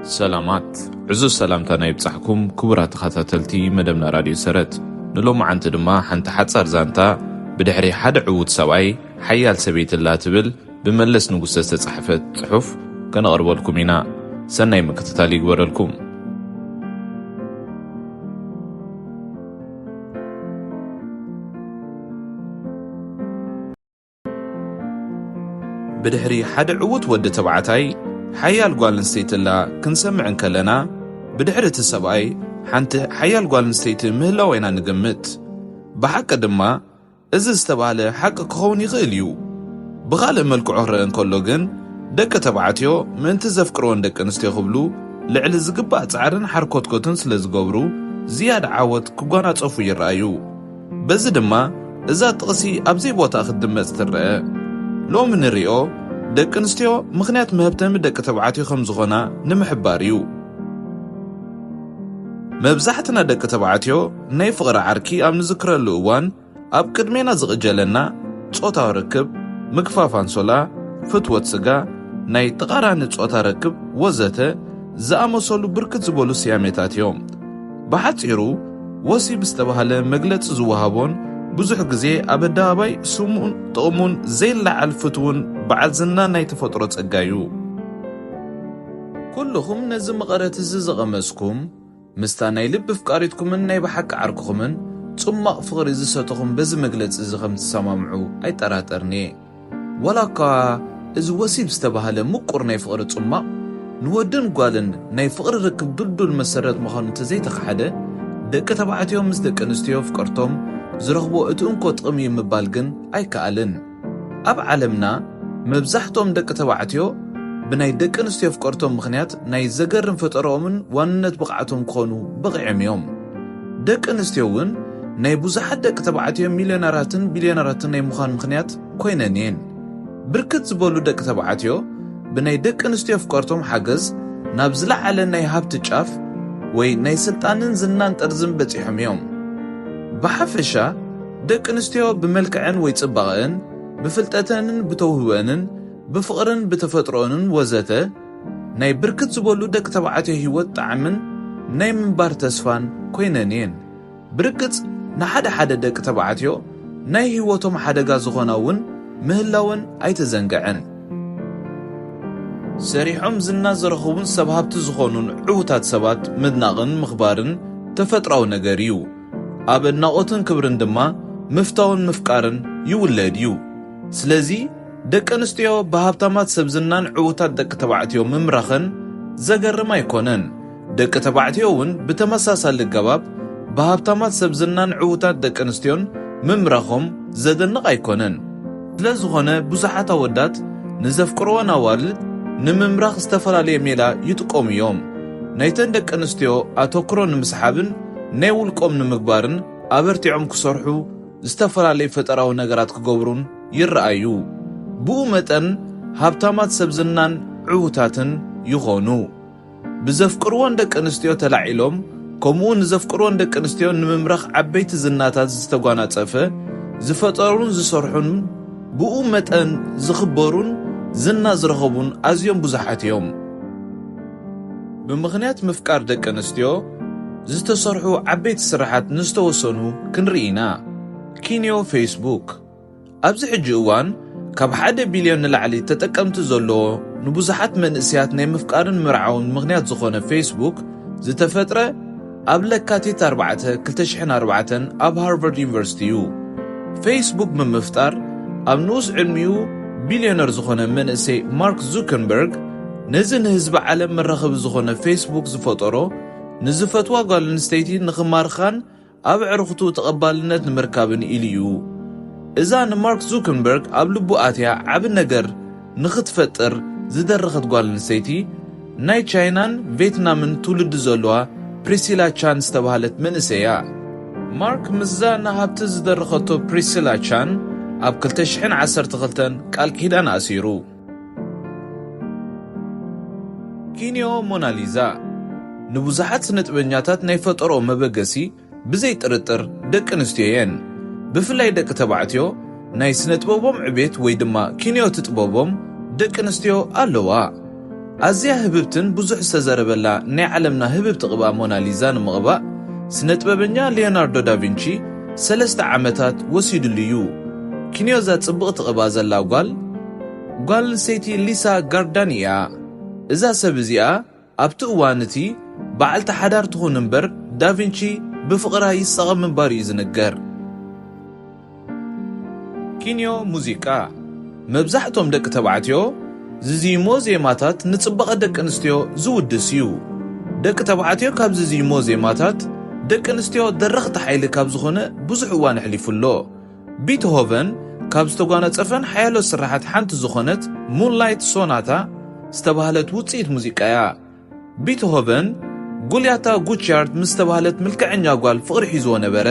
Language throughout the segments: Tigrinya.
ሰላማት፣ ዕዙዝ ሰላምታና ይብጻሕኩም ክቡራት ተኸታተልቲ መደብና ራድዮ ሰረት። ንሎማዓንቲ ድማ ሓንቲ ሓጻር ዛንታ ብድሕሪ ሓደ ዕዉት ሰብኣይ ሓያል ሰበይቲ ኣላ ትብል ብመለስ ንጉሰ ዝተጻሕፈት ጽሑፍ ከነቕርበልኩም ኢና። ሰናይ ምክትታል ይግበረልኩም። ብድሕሪ ሓደ ዕዉት ወዲ ተባዕታይ ሓያል ጓል ኣንስተይቲ ኣላ ክንሰምዕ እንከለና፣ ብድሕሪ እቲ ሰብኣይ ሓንቲ ሓያል ጓል ኣንስተይቲ ምህላዋ ኢና ንግምት። ብሓቂ ድማ፣ እዚ ዝተባህለ ሓቂ ክኸውን ይኽእል እዩ። ብኻልእ መልክዑ ክረአ እንከሎ ግን፣ ደቂ ተባዕትዮ ምእንቲ ዘፍቅርወን ደቂ ኣንስትዮ ክብሉ ልዕሊ ዝግባእ ጻዕርን ሓርኮትኮትን ስለ ዝገብሩ፣ ዝያዳ ዓወት ክጓናጸፉ ይረኣዩ። በዚ ድማ፣ እዛ ጥቕሲ ኣብ ዘይቦታኣ ክትድመጽ ትረአ። ሎሚ ንሪኦ፣ ደቂ ኣንስትዮ ምኽንያት መህብተሚ ደቂ ተባዕትዮ ከም ዝኾና ንምሕባር እዩ። መብዛሕትና ደቂ ተባዕትዮ ናይ ፍቕሪ ዓርኪ ኣብ ንዝክረሉ እዋን፣ ኣብ ቅድሜና ዝቕጀለና ጾታዊ ርክብ፣ ምግፋፍ ኣንሶላ፣ ፍትወት ስጋ፣ ናይ ተቓራኒ ጾታ ርክብ ወዘተ ዝኣመሰሉ ብርክት ዝበሉ ስያሜታት እዮም። ብሓጺሩ፣ ወሲብ ዝተባህለ መግለጺ ዝወሃቦን ብዙሕ ግዜ ኣብ ኣደባባይ ስሙን ጥቕሙን ዘይለዓል ፍቱውን በዓል ዝናን ናይ ተፈጥሮ ጸጋ እዩ። ኩልኹም ነዚ መቐረት እዚ ዝቐመስኩም፣ ምስታ ናይ ልቢ ኣፍቃሪትኩምን ናይ ብሓቂ ዓርክኹምን ጽማቕ ፍቕሪ ዝሰተኹም በዚ መግለጺ እዚ ከም ትሰማምዑ ኣይጠራጠርን እየ። ዋላ እኳ እዚ ወሲብ ዝተባህለ ምቁር ናይ ፍቕሪ ጽማቕ ንወድን ጓልን ናይ ፍቕሪ ርክብ ድልዱል መሰረት ምዃኑ እንተዘይተኻሕደ፣ ደቂ ተባዕትዮ ምስ ደቂ ኣንስትዮ ፍቅርቶም ዝረኽቦ እቲ እንኮ ጥቕሚ እዩ ምባል ግን ኣይከኣልን። ኣብ ዓለምና መብዛሕትኦም ደቂ ተባዕትዮ ብናይ ደቂ ኣንስትዮ ፍቅርቶም ምኽንያት ናይ ዘገርም ፈጠራኦምን ዋንነት ብቕዓቶም ክኾኑ በቒዖም እዮም። ደቂ ኣንስትዮ እውን ናይ ብዙሓት ደቂ ተባዕትዮ ሚልዮነራትን ቢልዮነራትን ናይ ምዃን ምኽንያት ኮይነን እየን። ብርክት ዝበሉ ደቂ ተባዕትዮ ብናይ ደቂ ኣንስትዮ ፍቅርቶም ሓገዝ ናብ ዝለዓለ ናይ ሃብቲ ጫፍ ወይ ናይ ስልጣንን ዝናን ጠርዝን በጺሖም እዮም። ብሓፈሻ፣ ደቂ ኣንስትዮ ብመልክዐን ወይ ጽባቐአን፣ ብፍልጠተንን ብተውህበአንን፣ ብፍቕርን ብተፈጥሮኦንን ወዘተ፣ ናይ ብርክት ዝበሉ ደቂ ተባዕትዮ ህይወት ጣዕምን ናይ ምንባር ተስፋን ኮይነን እየን። ብርግጽ፣ ንሓደ ሓደ ደቂ ተባዕትዮ ናይ ህይወቶም ሓደጋ ዝኾና እውን ምህላወን ኣይተዘንግዐን። ሰሪሖም ዝና ዝረኽቡን ሰብ ሃብቲ ዝኾኑን ዕዉታት ሰባት ምድናቕን ምኽባርን ተፈጥራዊ ነገር እዩ። ኣብ ኣድናቖትን ክብርን ድማ ምፍታውን ምፍቃርን ይውለድ እዩ። ስለዚ፣ ደቂ ኣንስትዮ ብሃብታማት ሰብ ዝናን ዕዉታት ደቂ ተባዕትዮ ምምራኸን ዘገርም ኣይኮነን። ደቂ ተባዕትዮ እውን ብተመሳሳሊ ኣገባብ ብሃብታማት ሰብ ዝናን ዕዉታት ደቂ ኣንስትዮን ምምራኾም ዘደንቕ ኣይኮነን። ስለ ዝኾነ፣ ብዙሓት ኣወዳት ንዘፍቅርወን ኣዋልድ ንምምራኽ ዝተፈላለየ ሜላ ይጥቀሙ እዮም። ናይተን ደቂ ኣንስትዮ ኣተኩሮ ንምስሓብን ናይ ውልቆም ንምግባርን ኣበርቲዖም ክሰርሑ፣ ዝተፈላለየ ፈጠራዊ ነገራት ክገብሩን ይረኣዩ። ብኡ መጠን ሃብታማት ሰብ ዝናን ዕዉታትን ይኾኑ። ብዘፍቅርወን ደቂ ኣንስትዮ ተላዒሎም፣ ከምኡ ንዘፍቅርወን ደቂ ኣንስትዮ ንምምራኽ ዓበይቲ ዝናታት ዝተጓናጸፈ፣ ዝፈጠሩን ዝሰርሑን ብኡ መጠን ዝኽበሩን ዝና ዝረኸቡን ኣዝዮም ብዙሓት እዮም። ብምኽንያት ምፍቃር ደቂ ኣንስትዮ ዝተሰርሑ ዓበይቲ ስራሓት ንዝተወሰኑ ክንርኢ ኢና። ኪንዮ ፌስቡክ። ኣብዚ ሕጂ እዋን ካብ ሓደ ቢልዮን ንላዕሊ ተጠቀምቲ ዘለዎ ንብዙሓት መንእሰያት ናይ ምፍቃርን ምርዓውን ምኽንያት ዝኾነ ፌስቡክ ዝተፈጥረ ኣብ ለካቲት ኣርባዕተ ክልተ ሽሕን ኣርባዕተን ኣብ ሃርቫርድ ዩኒቨርሲቲ እዩ። ፌስቡክ ብምፍጣር ኣብ ንኡስ ዕድሚኡ ቢልዮነር ዝኾነ መንእሰይ ማርክ ዙከንበርግ ነዚ ንህዝቢ ዓለም መራኸቢ ዝኾነ ፌስቡክ ዝፈጠሮ ንዝፈትዋ ጓል ኣንስተይቲ ንኽማርኻን ኣብ ኣዕሩኽቱ ተቐባልነት ንምርካብን ኢሉ እዩ። እዛ ንማርክ ዙከንበርግ ኣብ ልቡ ኣትያ ዓቢ ነገር ንኽትፈጥር ዝደረኸት ጓል ኣንስተይቲ፣ ናይ ቻይናን ቬትናምን ትውልዲ ዘለዋ ፕሪሲላ ቻን ዝተባህለት መንእሰይ እያ። ማርክ ምስዛ ንሃብቲ ዝደረኸቶ ፕሪሲላ ቻን ኣብ ክልተ ሽሕን ዓሰርተ ክልተን ቃል ኪዳን ኣሲሩ። ኪንዮ ሞናሊዛ ንብዙሓት ስነጥበኛታት ናይ ፈጠሮ መበገሲ ብዘይ ጥርጥር ደቂ ኣንስትዮ እየን። ብፍላይ ደቂ ተባዕትዮ ናይ ስነ ጥበቦም ዕቤት ወይ ድማ ኪንዮቲ ጥበቦም ደቂ ኣንስትዮ ኣለዋ። ኣዝያ ህብብትን ብዙሕ ዝተዘረበላ ናይ ዓለምና ህብብቲ ቅብኣ ሞናሊዛ ንምቕባእ፣ ስነ ጥበበኛ ሊዮናርዶ ዳቪንቺ ሰለስተ ዓመታት ወሲዱሉ እዩ። ኪንዮ እዛ ጽብቕቲ ቅብኣ ዘላ ጓል፣ ጓል ኣንስተይቲ ሊሳ ጋርዳኒ እያ። እዛ ሰብ እዚኣ ኣብቲ እዋን እቲ በዓልቲ ሓዳር ትኹን እምበር፣ ዳቪንቺ ብፍቕራ ይሳቐ ምንባሩ እዩ ዝንገር። ኪንዮ ሙዚቃ። መብዛሕቶም ደቂ ተባዕትዮ ዝዝይሞ ዜማታት ንጽባቐ ደቂ ኣንስትዮ ዝውድስ እዩ። ደቂ ተባዕትዮ ካብ ዝዝይሞ ዜማታት፣ ደቂ ኣንስትዮ ደረኽቲ ሓይሊ ካብ ዝኾነ ብዙሕ እዋን ኣሕሊፉ ኣሎ። ቢትሆቨን ካብ ዝተጓናጸፈን ሓያሎ ስርሓት ሓንቲ ዝኾነት ሙንላይት ሶናታ ዝተባህለት ውጽኢት ሙዚቃ እያ። ቢትሆቨን፣ ጉልያታ ጉችያርድ ምስ ተባህለት ምልክዐኛ ጓል ፍቕሪ ሒዝዎ ነበረ።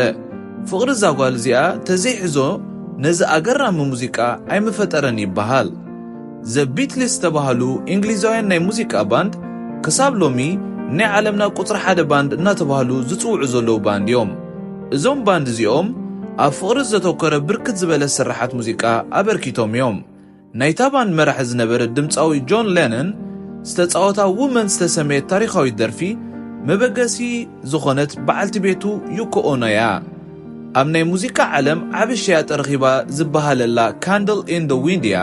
ፍቕሪ እዛ ጓል እዚኣ ተዘይሕዞ ነዚ ኣገራሚ ሙዚቃ ኣይምፈጠረን ይበሃል። ዘ ቢትልስ ዝተባህሉ እንግሊዛውያን ናይ ሙዚቃ ባንድ ክሳብ ሎሚ ናይ ዓለምና ቁጽሪ ሓደ ባንድ እናተባህሉ ዝጽውዑ ዘለዉ ባንድ እዮም። እዞም ባንድ እዚኦም ኣብ ፍቕሪ ዘተኮረ ብርክት ዝበለ ስርሓት ሙዚቃ ኣበርኪቶም እዮም። ናይታ ባንድ መራሒ ዝነበረ ድምጻዊ ጆን ሌነን ዝተጻወታ ውመን ዝተሰመየት ታሪኻዊት ደርፊ መበገሲ ዝኾነት በዓልቲ ቤቱ ዩኮ ኦኖ እያ። ኣብ ናይ ሙዚቃ ዓለም ዓቢ ሸያጢ ረኺባ ዝበሃለላ ካንድል ኢን ደ ዊንድ እያ።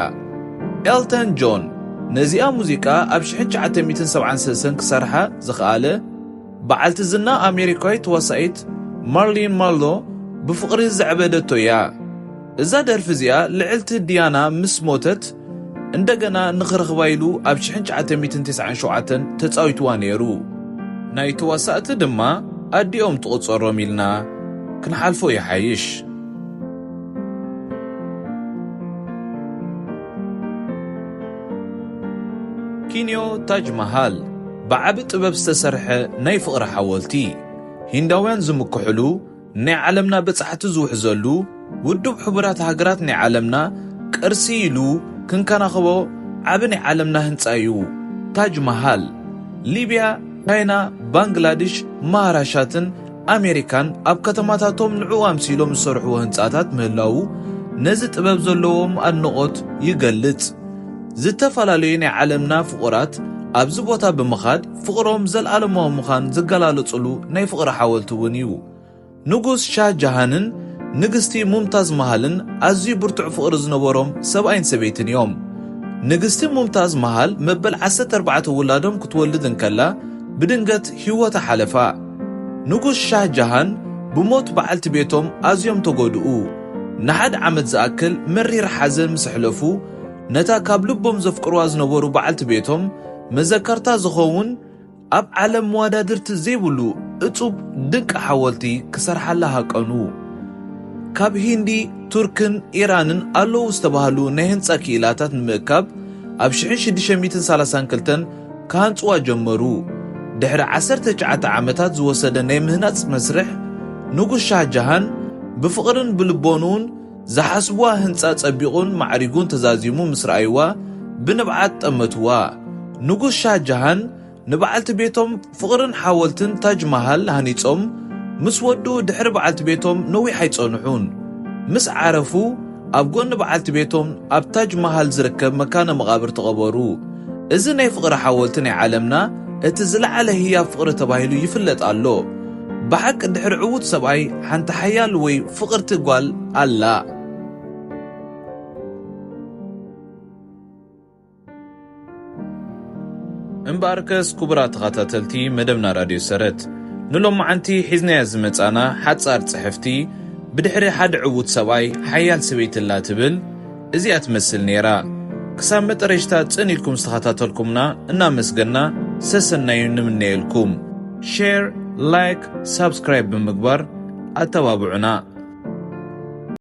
ኤልተን ጆን ነዚኣ ሙዚቃ ኣብ ሽሕን ትሽዓተ ሚእትን ሰብዓን ሰለስተን ክሰርሓ ዝኸኣለ በዓልቲ ዝና ኣሜሪካዊት ተዋሳኢት ማርሊን ማንሎ ብፍቕሪ ዘዕበደቶ እያ። እዛ ደርፊ እዚኣ ልዕልቲ ዲያና ምስ ሞተት እንደገና ንኽረኽባ ኢሉ ኣብ ሽሕን ትሽዓተ ሚእትን ተስዓን ሸውዓተን ተጻዊትዋ ነይሩ። ናይ ተዋሳእቲ ድማ ኣዲኦም ትቑጸሮም ኢልና ክንሓልፎ ይሓይሽ። ኪንዮ ታጅ ማሃል ብዓቢ ጥበብ ዝተሰርሐ ናይ ፍቕሪ ሓወልቲ። ሂንዳውያን ዝምክሕሉ፣ ናይ ዓለምና በጻሕቲ ዝውሕዘሉ፣ ውድብ ሕቡራት ሃገራት ናይ ዓለምና ቅርሲ ኢሉ ክንከናኸቦ ዓቢ ናይ ዓለምና ህንጻ እዩ። ታጅ ማሃል። ሊብያ፣ ቻይና፣ ባንግላድሽ፣ ማሃራሻትን ኣሜሪካን ኣብ ከተማታቶም ንዕኡ ኣምሲሎም ዝሰርሕዎ ህንጻታት ምህላዉ ነዚ ጥበብ ዘለዎም ኣድንቖት ይገልጽ። ዝተፈላለዩ ናይ ዓለምና ፍቑራት ኣብዚ ቦታ ብምኻድ ፍቕሮም ዘልኣለማዊ ምዃን ዝገላለጹሉ ናይ ፍቕሪ ሓወልቲ እውን እዩ። ንጉስ ሻህ ጃሃንን ንግስቲ ሙምታዝ ማሃልን ኣዝዩ ብርቱዕ ፍቕሪ ዝነበሮም ሰብኣይን ሰበይትን እዮም። ንግስቲ ሙምታዝ ማሃል መበል ዓሰርተ ኣርባዕተ ውላዶም ክትወልድ እንከላ ብድንገት ህይወታ ሓለፋ። ንጉስ ሻህ ጃሃን ብሞት በዓልቲ ቤቶም ኣዝዮም ተጎድኡ። ንሓደ ዓመት ዝኣክል መሪር ሓዘን ምስ ኣሕለፉ፣ ነታ ካብ ልቦም ዘፍቅርዋ ዝነበሩ በዓልቲ ቤቶም መዘከርታ ዝኸውን ኣብ ዓለም መወዳድርቲ ዘይብሉ እጹብ ድንቂ ሓወልቲ ክሰርሓላ ሃቀኑ። ካብ ሂንዲ፣ ቱርክን ኢራንን ኣለዉ ዝተባህሉ ናይ ህንጻ ክኢላታት ንምእካብ ኣብ ሽሕን ሽዱሽተ ሚእትን ሰላሳን ክልተን ክሃንጽዋ ጀመሩ። ድሕሪ ዓሰርተ ትሽዓተ ዓመታት ዝወሰደ ናይ ምህናጽ መስርሕ፣ ንጉስ ሻህ ጃሃን ብፍቕርን ብልቦንኡን ዝሓስብዋ ህንጻ ጸቢቑን ማዕሪጉን ተዛዚሙ ምስ ረኣይዋ ብንብዓት ጠመትዋ። ንጉስ ሻህ ጃሃን ንበዓልቲ ቤቶም ፍቕርን ሓወልትን ታጅ ማሃል ሃኒጾም ምስ ወድኡ ድሕሪ በዓልቲ ቤቶም ነዊሕ ኣይጸንሑን። ምስ ዓረፉ ኣብ ጎኒ በዓልቲ ቤቶም ኣብ ታጅ ማሃል ዝርከብ መካነ መቓብር ተቐበሩ። እዚ ናይ ፍቕሪ ሓወልቲ ናይ ዓለምና እቲ ዝለዓለ ህያብ ፍቕሪ ተባሂሉ ይፍለጥ ኣሎ። ብሓቂ ድሕሪ ዕዉት ሰብኣይ ሓንቲ ሓያል ወይ ፍቕርቲ ጓል ኣላ። እምበኣርከስ ክቡራት ተኸታተልቲ መደብና ራድዮ ሰረት፣ ንሎማዓንቲ ሒዝናያ ዝመጻና ሓጻር ጽሕፍቲ ብድሕሪ ሓደ ዕዉት ሰብኣይ ሓያል ሰበይቲ ኣላ ትብል እዚኣ ትመስል ነይራ። ክሳብ መጠረሽታ ጽን ኢልኩም ዝተኸታተልኩምና እናመስገና ሰሰናዩ ንምነየልኩም። ሼር፣ ላይክ፣ ሳብስክራይብ ብምግባር ኣተባብዑና።